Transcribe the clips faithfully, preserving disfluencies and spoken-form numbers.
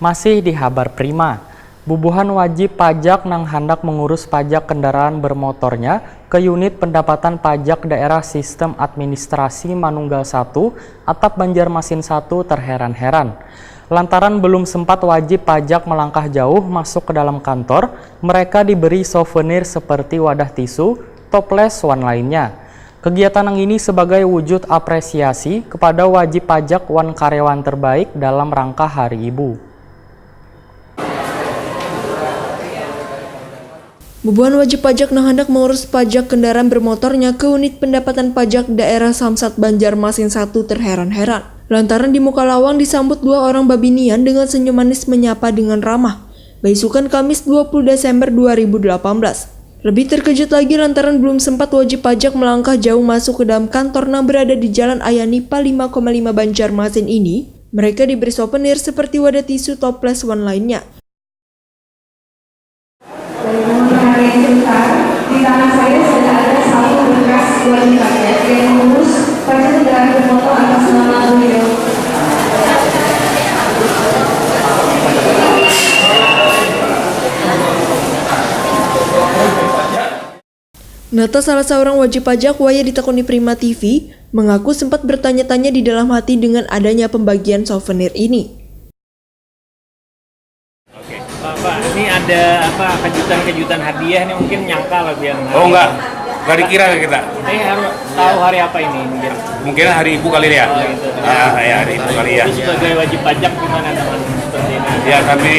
Masih di Habar Prima, bubuhan wajib pajak nang handak mengurus pajak kendaraan bermotornya ke Unit Pendapatan Pajak Daerah Sistem Administrasi Manunggal satu, Atap Banjarmasin satu terheran-heran. Lantaran belum sempat wajib pajak melangkah jauh masuk ke dalam kantor, mereka diberi souvenir seperti wadah tisu, toples, wan lainnya. Kegiatan nang ini sebagai wujud apresiasi kepada wajib pajak wan karyawan terbaik dalam rangka Hari Ibu. Bubuhan wajib pajak nang handak mengurus pajak kendaraan bermotornya ke Unit Pendapatan Pajak Daerah Samsat Banjarmasin satu terheran-heran lantaran di muka lawang disambut dua orang babinian dengan senyum manis menyapa dengan ramah, baisukan Kamis dua puluh Desember dua ribu delapan belas. Lebih terkejut lagi lantaran belum sempat wajib pajak melangkah jauh masuk ke dalam kantor nang berada di Jalan Ayanipa lima koma lima Banjarmasin ini, mereka diberi souvenir seperti wadah tisu, toples, wan lainnya. Dari teman-teman yang cerita, di tangan saya sudah ada satu berkas wajib pajak yang mengurus pajak kendaraan bermotor atas nama beliau. Nata, salah seorang wajib pajak, wayah ditakuni Prima T V, mengaku sempat bertanya-tanya di dalam hati dengan adanya pembagian souvenir ini. Oke, Pak, Pak, ini ada apa, kejutan-kejutan hadiah nih, mungkin nyangka lah biar. Oh, enggak. Enggak dikira kita. Ini harus tahu hari apa ini mungkin. Mungkin hari ibu kali ya. Oh, gitu. Ah, ya, hari ibu kali ya. Jadi sebagai wajib pajak gimana dengan seperti ini? Ya, kami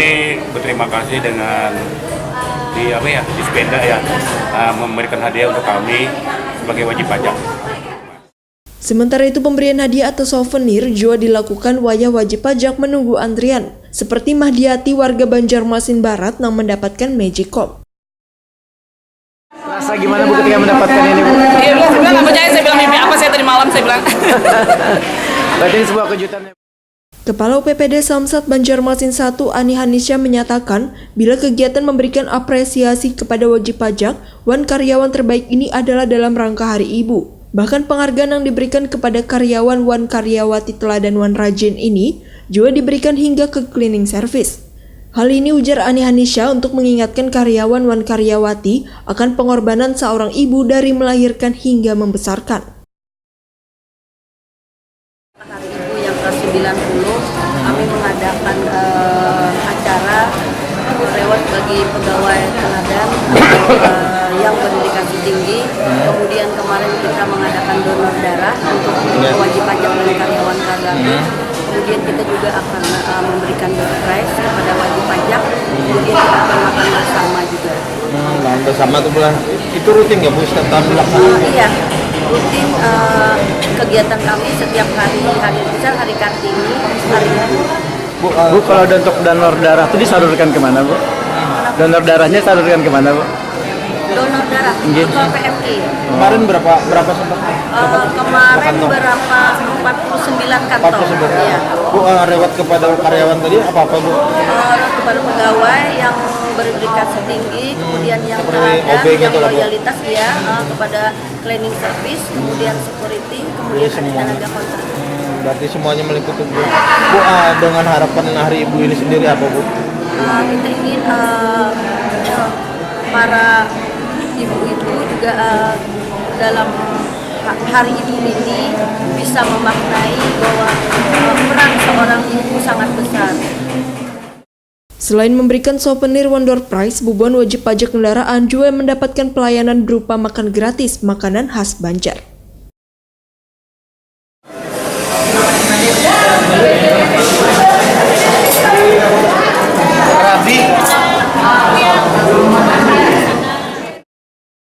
berterima kasih dengan di apa ya, Dispenda ya, ah, memberikan hadiah untuk kami sebagai wajib pajak. Sementara itu, pemberian hadiah atau souvenir jua dilakukan wayah wajib pajak menunggu antrian. Seperti Mahdiati, warga Banjarmasin Barat, nang mendapatkan Magicom. Rasa gimana, Bu, ketika mendapatkan ini, Bu? Iya, bilang, saya bilang, "Apa saya tadi malam?" saya bilang. Berarti ini sebuah kejutan, ya? Kepala U P P D Samsat Banjarmasin satu, Ani Hanisya, menyatakan, bila kegiatan memberikan apresiasi kepada wajib pajak wan karyawan terbaik ini adalah dalam rangka Hari Ibu. Bahkan penghargaan yang diberikan kepada karyawan wan karyawati teladan wan rajin ini jua diberikan hingga ke cleaning service. Hal ini, ujar Ani Hanisya, untuk mengingatkan karyawan wan karyawati akan pengorbanan seorang ibu dari melahirkan hingga membesarkan. Hari Ibu yang ke sembilan puluh, kami mengadakan, eh, acara reward bagi pegawai teladan, eh, yang berdedikasi tinggi. Kemudian kemarin kita mengadakan donor darah untuk wajib pajak dan karyawan KAGAMI. Kemudian kita juga akan, eh, memberikan door prize kepada wajib pajak. Kemudian kita akan makan bersama juga. Hmm, makan bersama tuh, Bu. Itu rutin nggak, Bu, setiap tahun dilaksanakan? Eh, iya, rutin, eh, kegiatan kami setiap hari, hari besar, hari Kartini, hari Bu, eh, Bu, kalau ada untuk donor darah tuh disalurkan kemana, Bu? Donor darahnya salurkan kemana, Bu? Donor darah, nggih, ke P M I. Kemarin berapa, berapa sempat? Eh, kemarin berapa? Empat puluh sembilan kantong. Empat puluh sembilan. Iya. Bu, eh, reward kepada karyawan tadi apa-apa, Bu? Eh, reward kepada pegawai yang berdedikasi tinggi, kemudian yang teladan, yang loyalitas, ya, eh, kepada cleaning service, kemudian security, kemudian ada tenaga konter. Hmm, berarti semuanya meliputi, Bu. Bu, eh, dengan harapan Hari Ibu ini sendiri apa, Bu? Eh, kita ingin, eh, para ibu itu juga, eh, dalam ha-, hari ibu ini bisa memaknai bahwa, eh, peran seorang ibu sangat besar. Selain memberikan souvenir wan door prize, bubuhan wajib pajak kendaraan juga mendapatkan pelayanan berupa makan gratis makanan khas Banjar.